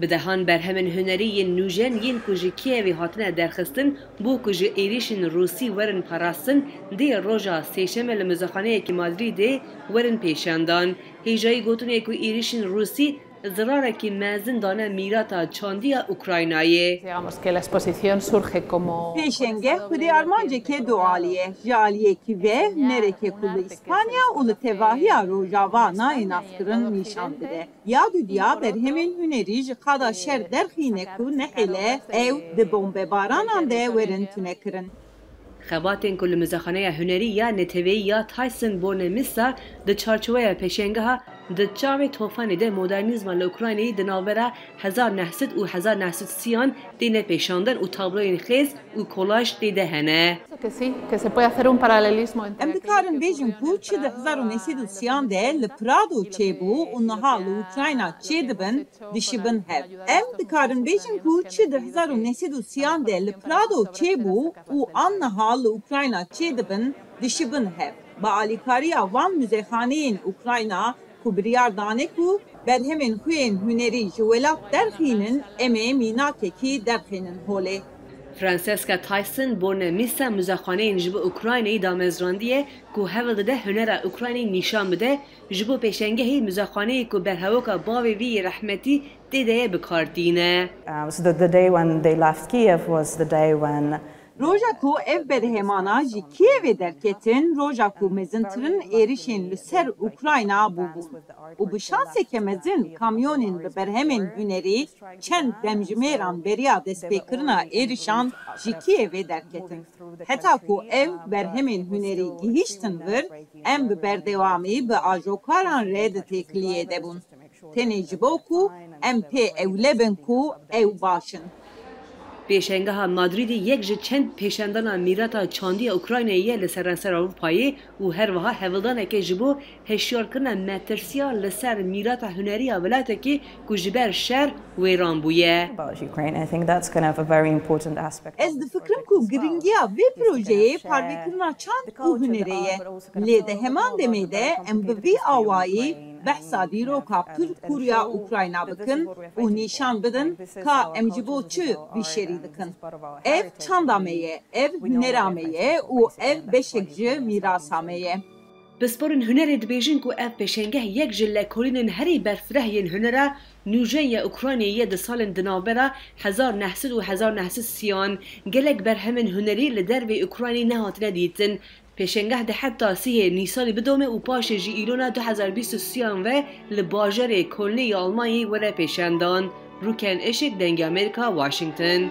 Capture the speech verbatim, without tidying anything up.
Bi dehan berhemên hunerî yên nûjen yên ku ji Kievê hatine derxistin bo ku ji êrîşên Rûsî werin parastin, dê roja Sêşeme li muzexaneyekî Madrîdê werin pêşandan. Hêjayî gotinê ku êrîşên Rûsî zirarekî mezin dane mîrata çandî ya Ukraynayê. Pêşenge xwedî armanceke dualî ye. Ji aliyekî ve hunerekê ku li Îspanya û li tevahiya Rojava nayê naskirin nîşan bide. Ya dudiya berhemên hunerî ji qada şer derxîne ku nehêle ew di bombebaranan de werin tunekirin. Xebatên ku li muzexaneya hunerî ya neteweyî ya Thyssen Bornemisza di çarçoveya pêşengeha Di çavê tofanê de modernîzma li Ukraynayê di navbera hezar neh sed û hezar neh sed sîyan têne pêşandin û tabloyên xêz û kolaj tê de hene. Em dikarin bêjin ku çi di hezar û neh sed û sîyan de li Prado çêbû û niha li Ukrayna çêdibin, dişibin hev. Em dikarin bêjin ku çi di hezar û neh sed û sîyan de li Prado çêbû û an niha li Ukrayna çêdibin, dişibin hev. Bi alîkariya van muzexaneyên Ukrayna ku biryar dane ku berhemên xwe yên hunerî ji welat derxînin, em ê mînakekî derxînin holê. Francesca Thyssen Bornemisza muzexaneyên ji bo Ukraynayê damezrandiye ku hewl dide hunera Ukraynayê nîşan bide, ji bo pêşengehê muzexaneyê ku berhewoka bavê vî yê rehmetî tê de ye bi kar tîne. Um, so the, the day when they left Kiev was the day when Roja ku ev berhemana ji Kievê derketin, roja ku mezintirin êrişên li ser Ukrayna bûbûn. Û bi şanseke mezin kamyonên bi berhemên hunerî çend demjimêran beriya destpêkirina êrişan ji Kievê derketin. Heta ku ev berhemên hunerî gihîştin vir, em bi berdewamî bi ajokaran re di têkiliyê de bûn. Tenê ji bo ku em pê ewle bin ku ew baş in. Pêşengeha Madrîdê yek ji çend pêşendana mîrata çandî ya Ukraynayê ye li seranser Ewropayê û her wiha hevldaneke ji bo hişyarkirina metirsiya li ser mîrata hunerî ya welatekî ku ji ber şer wêran bûye. About Ukraine, I think that's kind of a very important aspect. Ez difikirim ku giringiya vê projeyê parvekirina çand û hunerê ye. Lê di heman demê de em bi vî awayî behsa dîroka pir kûr ya Ukrayna bikin û nîşan bidin ka em ji bo çi vî şerî dikin. Ev çanda me ye, ev hunera me ye û ev beşek ji mîrasa me ye. Pisporên hunerê dibêjin ku ev pêşengeh yek ji lekolînên herî berfireh yên hunera nûjen ya Ukraynayê ye di salên di navbera hezar neh sed û hezar neh sed sîyan. Gelek berhemên hunerî li dervê Ukraynayê nehatine dîtin. Pêşengeh di heta sîhê Nîsanê bidome û paşê ji îrona du hezar bîst û sîyan ve li bajarê Kolnê ya Almanyayê were pêşendan. Rûken Işık, Dengê Amerîka, Washington.